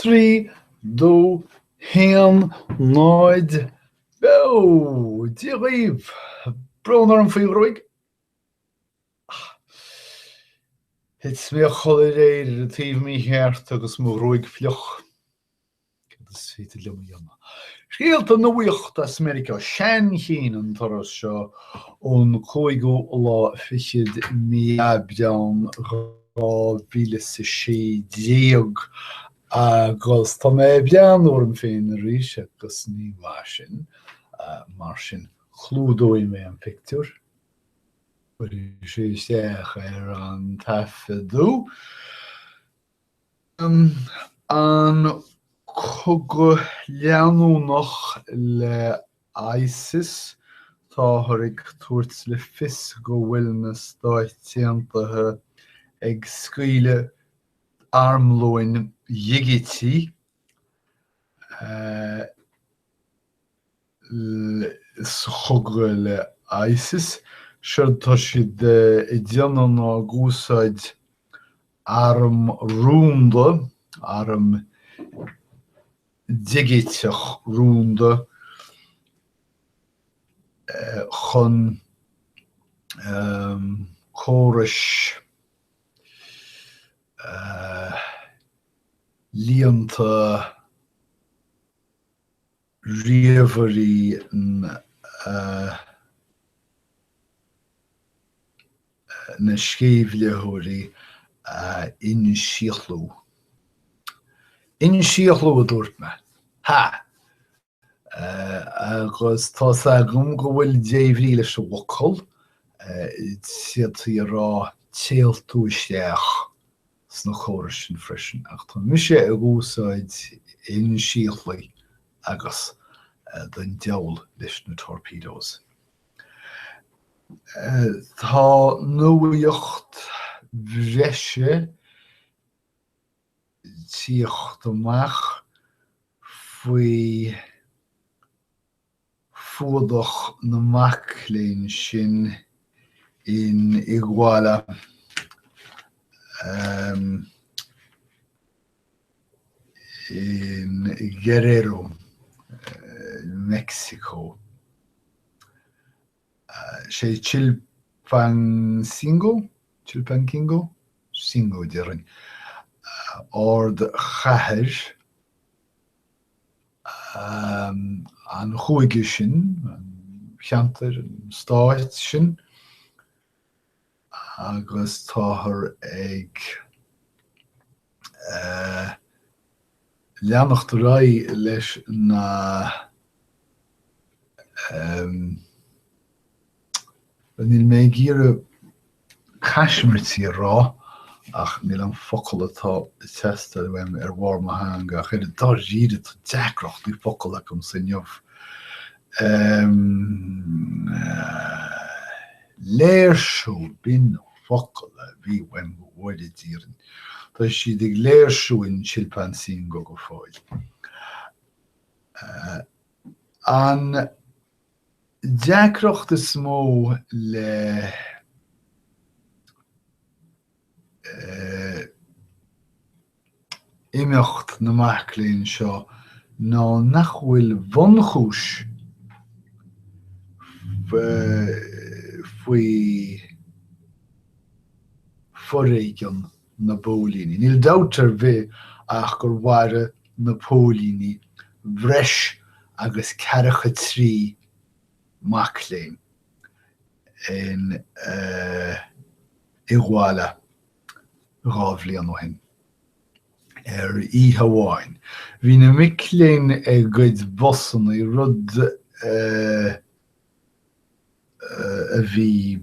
3, 2, 1, 0, Beo! Dia dhaoibh! Brón orm faoi ghruaig. Thit mé a chodladh aréir ar an taobh mícheart agus mo ghruaig fliuch. Céard is féidir liom a dhéanamh? Scéalta nuachta as Meiriceá, seanchinn an turas seo ón cúigiú lá fichead mí Aibreán 2016 agus tá mé ag breathnú orm féin arís agus ní maith sin, mar sin clúdóidh mé an pictiúr. Cuirfidh sé isteach ar an taifeadadh. An cogadh leanúnach le ISIS, táthar ag tabhairt le fios go bhfuil na Stáit Aontaithe ag scaoileadh armlóin dhigitigh sa chogadh le ISIS. Séard tá siad ag déanamh ná ag úsáid arm rúnda, arm digiteach rúnda, chun córais líonta ríomhairí na sceimhlitheoirí a insíothlú. Insíothlú a dúirt mé. Ha! Agus tá's agam go bhfuil débhrí leis an bhfocal, d'fhéadfaí a rá téaltú isteach sna córais sin freisin, ach tá mise ag úsáid insíothlaigh agus don diabhal leis na torpedoes. Tá nuaíocht bhreise tíocht amach faoi fuadach na mac léinn sin in Iguala in Guerrero, Meicsiceo. Sé Chilpancingo, Chilpancingo? Cingo, déarfainn, ardchathair an chúige sin, an cheantair, an stáit sin, agus táthar ag leanacht ar aghaidh leis na Níl mé ag iarraidh caismirtí a rá ach níl an focal atá ag teastáil uaim ar bharr mo theanga ach oiread. Dáiríre, tá deacrachtaí focal agamsa inniu. Léirsiú, b'in an focal a bhí uaim, go bhfóire Dia orainn. Tá siad ag léirsiú in Chilpancingo go fóill. An deacracht is mó le imeacht na mac léinn seo ná nach bhfuil bunchúis faoi foréigean na bpóilíní. Níl dabht ar bith ach gur mharaigh na póilíní breis agus ceathracha 3 mac léinn in Iguala 2 bhliain ó shin. Ar oíche amháin, bhí na mic léinn ag goid busanna, rud a bhí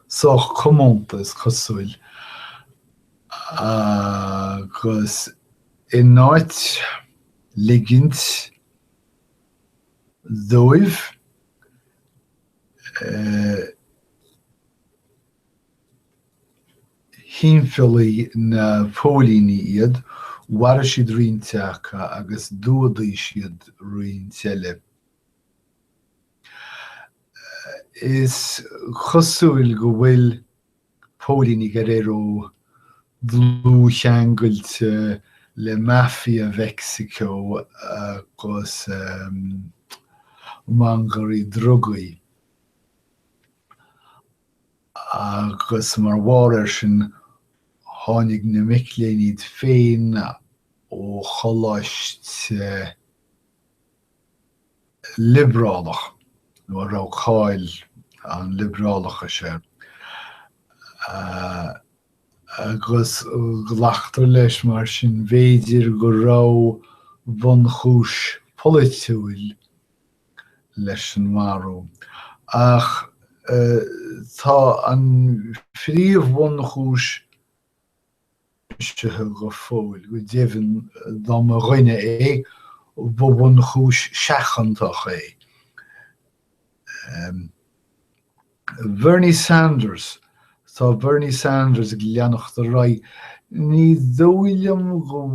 sách comónta, is cosúil, agus in áit ligint dóibh Thimpeallaigh na póilíní iad, mharaigh siad roinnt acu agus d'fhuadaigh siad roinnt eile. Is cosúil go bhfuil. Póilíní Guerrero dlúthcheangailte le Mafia Mheicsiceo agus mangairí drugaí. Agus mar bharr air sin, tháinig na mic léinn iad féin ó choláiste liobrálach, nó a raibh cáil an liobrálachais air, agus glactar leis mar sin, b'fhéidir, go raibh bunchúis pholaitiúil leis an marú. Ach tá an phríomh-bhunchúis aimsithe go fóill. Go deimhin, dá mba dhuine é, ba bhunchúis seachantach é. Bernie Sanders, Tá Bernie Sanders ag leanacht ar aghaidh. Ní dóigh liom go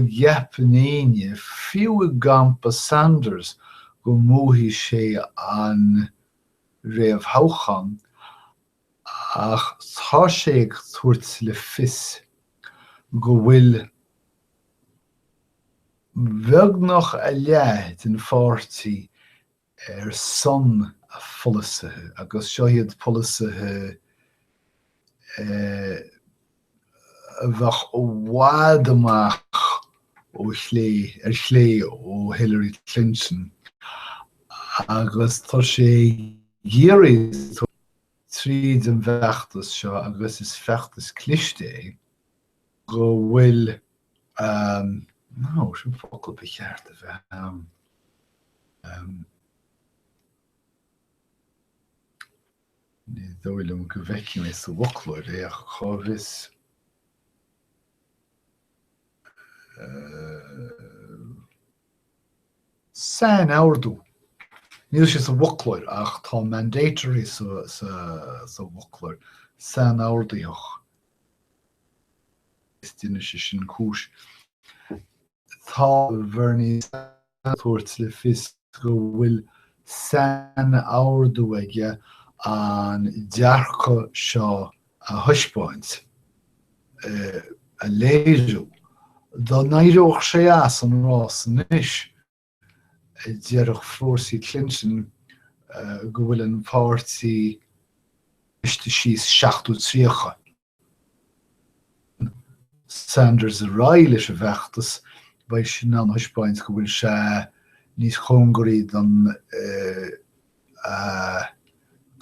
gceapann éinne, fiú i gcampa Sanders, go mbuafaidh sé an réamhthoghchán, Ach tá sé ag tabhairt le fios go bhfuil beagnach a leath den pháirtí ar son a pholasaithe, agus seo iad polasaithe a bheadh i bhfad amach ó chlé, ar chlé ó Hillary Clinton agus tá sé ag iarraidh tríd an bhfeachtas seo, agus is feachtas cliste é, go bhfuil, nó sin focal ba cheart a bheith ann. Ní dóigh liom go bhfeicfidh mé sa bhfoclóir é ach cá bhfios. Sainordú. Níl sé sa bhfoclóir ach tá mandatory sa bhfoclóir. Sainordaitheach. Is d'inis sé sin cúis. Tá Bernie Sanders ag tabhairt le fios go bhfuil sainordú aige an dearcadh seo a thaispeáint, a léiriú. Dá n-éireodh sé as an rás anois, déarfadh fórsaí Clinton go bhfuil an páirtí briste síos 70, 30. Sanders ar aghaidh leis an bhfeachtas, beidh sé in ann a thaispeáint go bhfuil sé níos cóngaraí don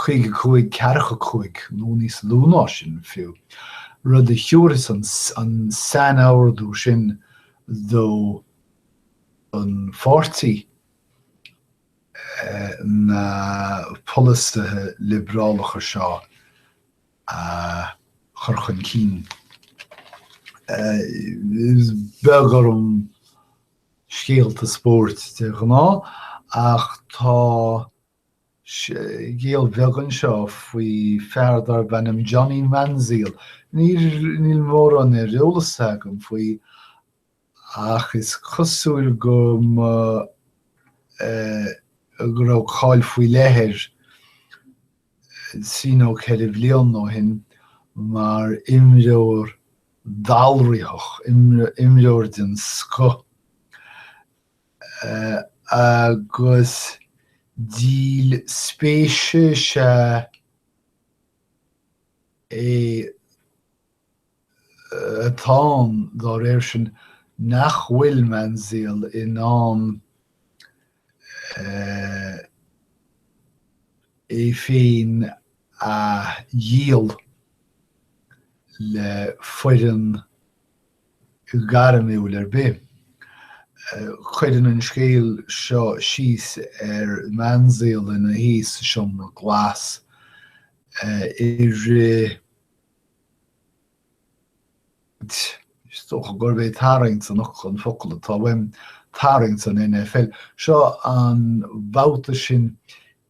55, 45 nó níos lú ná sin fiú, rud a thiúrfas an sainordú sin dó don pháirtí na polasaithe liobrálacha seo a chur chun cinn. Is beag orm scéalta spóirt de ghnáth ach tá scéal beag anseo faoi fear darb ainm Johnny Manziel. Níl mórán ar eolas agam faoi ach is cosúil go mba go raibh cáil faoi leith air trí nó 4 bhliain ó shin mar imreoir dallraitheach, imreoir den scoth agus díol spéise is ea é atá ann, dá réir sin, nach bhfuil Manziel in ann é féin a dhíol le foireann ghairmiúil ar bith. Cuireann an scéal seo síos ar Manziel ina shuí sa seomra glas i rith Is dócha gurb é tarraingt an an focal atá uaim, tarraingt an NFL. Seo an babhta sin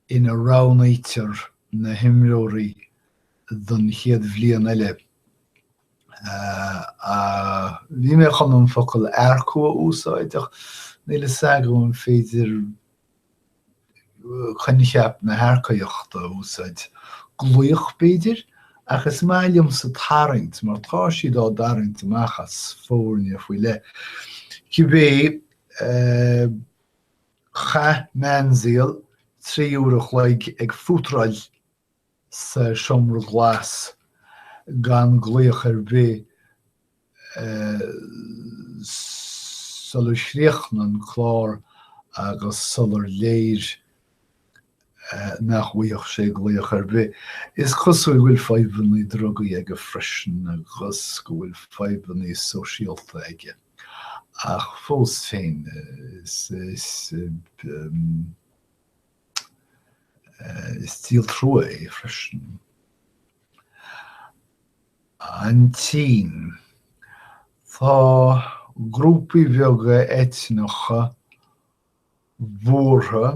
ina roghnaítear na himreoirí don chéad bhliain eile. Bhí mé chun an focal earcú a úsáid ach níl a fhios agam an féidir coincheap na hearcaíochta a úsáid. Glaoch, b'fhéidir? Ach is maith liomsa tarraingt, mar tá siad á dtarraingt amach as foirne faoi leith. Cibé, chaith Manziel 3 uair a chloig ag fútráil sa seomra glas gan glaoch ar bith sular chríochnaigh an clár agus sular léir nach bhfaigheadh sé glaoch ar bith. Is cosúil go bhfuil fadhbanna drugaí aige freisin agus go bhfuil fadhbanna sóisialta aige. Ach fós féin, is díol trua é freisin. An tSín. Tá grúpaí beaga eitneacha buartha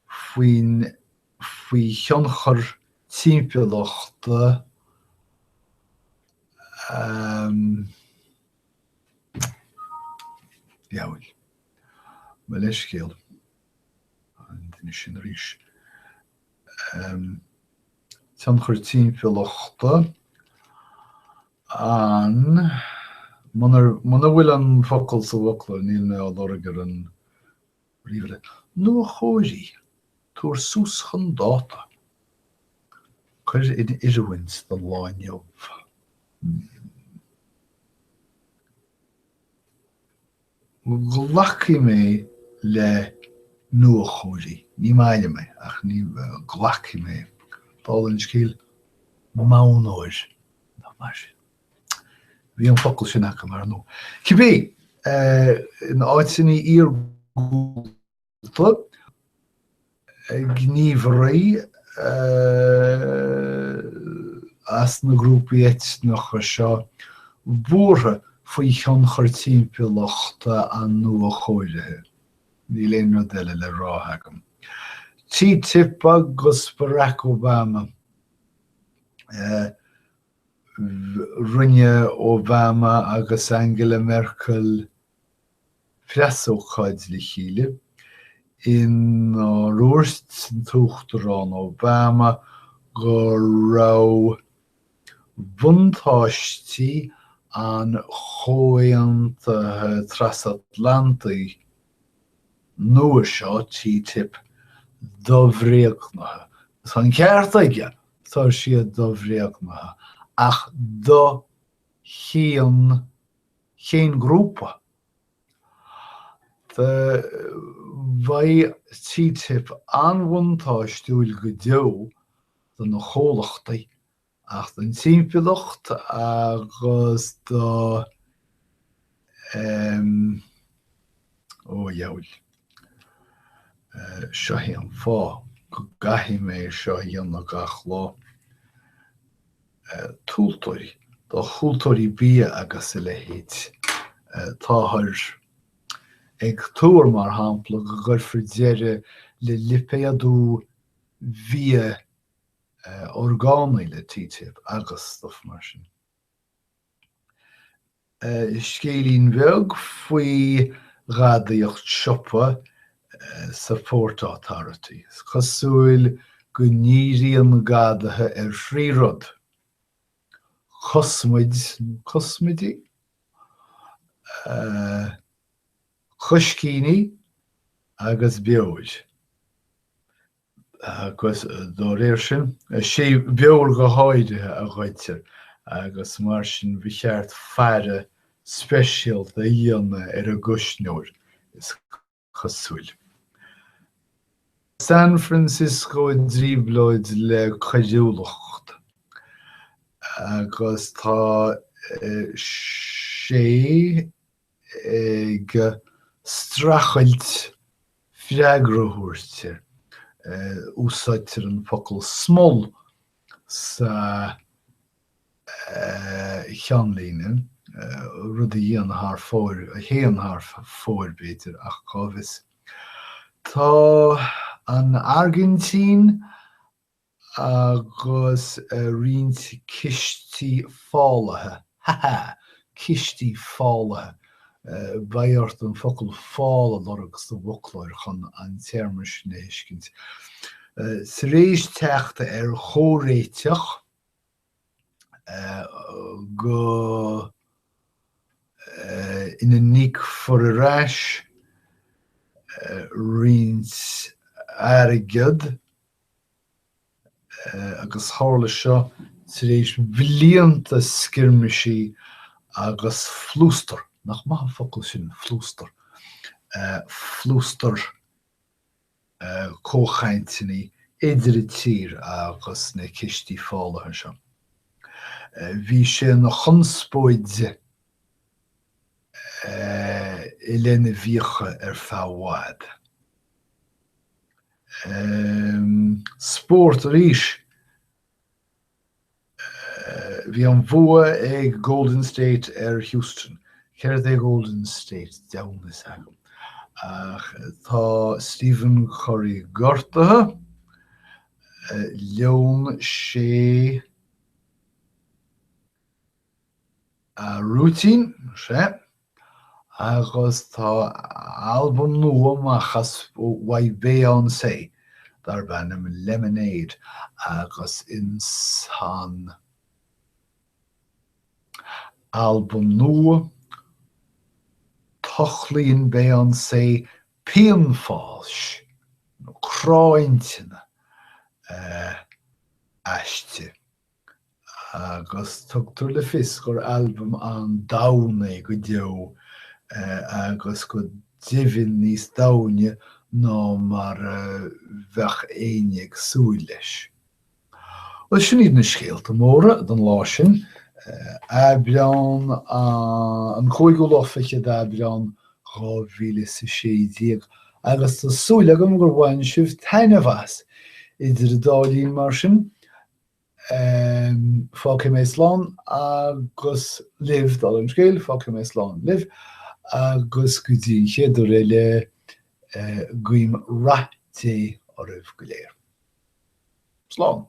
faoin faoi thionchar timpeallachta Dheabhail. Mo leithscéal. An duine sin arís. Tionchar timpeallachta an, muna bhfuil an focal sa bhfoclóir, níl mé á lorg ar an ríomhaire. Nuachóirí, tabhair suas chun dáta. Cuir in oiriúint don lá inniu. Glacfaidh mé le nuachóirí. Ní maith liom é, ach ní, glacfaidh mé. Dála an scéil, modhnóir, nach mar sin. Bhí an focal sin agam, ar ndóigh. Cibé, in áiteanna iargúlta, gníomhairí as na grúpaí eitneacha seo buartha faoi thionchar timpeallachta an nuachóirithe. Níl aon rud eile le rá agam. TTIP agus Barack Obama. Rinne Obama agus Angela Merkel preasócáid le chéile inar dhúirt an tUachtarán Obama go raibh buntáistí an Chomhaontaithe Trasatlantaigh nua seo, TTIP, dobhréagnaithe. Tá an ceart aige, tá siad dobhréagnaithe, ach do cén Cén grúpa? Beidh TTIP an-bhuntáistiúil go deo do na chomhlachtaí ach don timpeallacht agus do ó a dheabhail, seo é an fáth go gcaithfidh mé seo a dhéanamh gach lá. tomhaltóirí, do thomhaltóirí bia agus a leithéid. Táthar ag tuar, mar shampla, go gcuirfear deireadh le lipéadú bhia orgánaigh le TTIP agus stuff mar sin. Scéilín beag faoi ghadaíocht siopa sa Port Authority. Is cosúil go ndíríonn gadaithe ar thrí rud, cosmaid, cosmaidí? coiscíní agus beoir. Agus dá réir sin, sé beoir go háirithe a ghoidtear agus mar sin ba cheart faire speisialta a dhéanamh ar an gcuisneoir, is cosúil. San Francisco i dtrioblóid le coiriúlacht agus tá sé ag streachailt freagra a thabhairt air. Úsáidtear an focal smol sa cheannlíne, rud a dhéanann thar fóir, a théann thar fóir b'fhéidir, ach cá bhfios. Tá an Airgintín agus roinnt cistí fálaithe, ha ha, cistí fálaithe, beidh ort an focal fál a lorg sa bhfoclóir chun an téarma sin a thuiscint, tar éis teacht ar chomhréiteach. Go ina n-íocfar ar ais roinnt airgead agus tharla seo tar éis blianta scirmisí agus flústar, nach maith an focal sin, flústar, flústar comhchainteanna idir an tír agus na cistí fálaithe seo. Bhí sé ina chonspóid i leith na bhfiacha ar feadh i bhfad. Spórt arís. Bhí an bhua ag Golden State ar Houston. Céard é Golden State? Deamhan fhios agam. Ach tá Stephen Curry gortaithe. Leon sé a rúitín, sea, agus tá albam nua amach as uaidh Beyoncé darb ainm Lemonade agus ins an albam nua tochlaíonn Beyoncé pian fáis nó crá intinne aisti. agus tugtar le fios gur albam an-domhain é go deo agus go deimhin níos domhaine ná mar a bheadh éinne ag súil leis. Bhuel, sin iad na scéalta móra don lá sin, Aibreán, an cúigiú lá fichead d'Aibreán 2016, agus tá súil agam gur bhain sibh taitneamh as. Idir an dá linn, mar sin, Fágfaidh mé slán agus libh, dála an scéil, fágfaidh mé slán libh agus go dtí an chéad uair eile, guím rath Dé oraibh go léir. Slán.